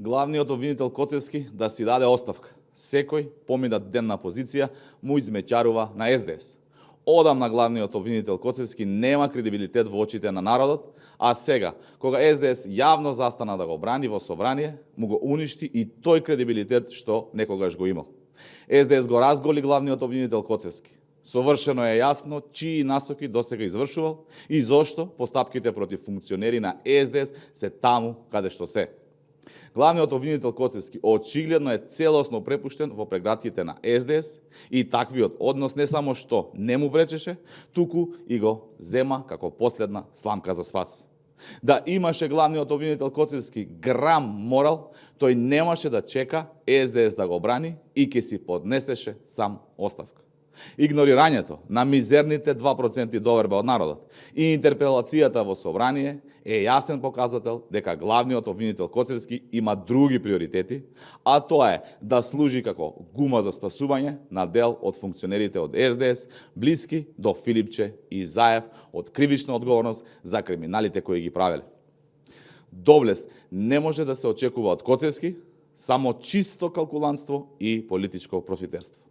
главниот обвинител Коцевски да си даде оставка. Секој поминат ден на позиција му измеќарува на СДС. Одамна главниот обвинител Коцевски нема кредибилитет во очите на народот, а сега, кога СДС јавно застана да го брани во собрание, му го уништи и тој кредибилитет што некогаш го имал. СДС го разголи главниот обвинител Коцевски. Совршено е јасно чии насоки досега извршувал и зошто постапките против функционери на СДС се таму каде што се. Главниот обвинител Коцевски очигледно е целосно препуштен во прегратките на СДС и таквиот однос не само што не му пречеше, туку и го зема како последна сламка за спас. Да имаше главниот обвинител Коцевски грам морал, тој немаше да чека СДС да го брани и ќе си поднесеше сам оставка. Игнорирањето на мизерните 2% доверба од народот и интерпелацијата во собрание е јасен показател дека главниот обвинител Коцевски има други приоритети, а тоа е да служи како гума за спасување на дел од функционерите од СДС, блиски до Филипче и Заев од кривична одговорност за криминалите кои ги правеле. Доблест не може да се очекува од Коцевски, само чисто калкулантство и политичко профитерство.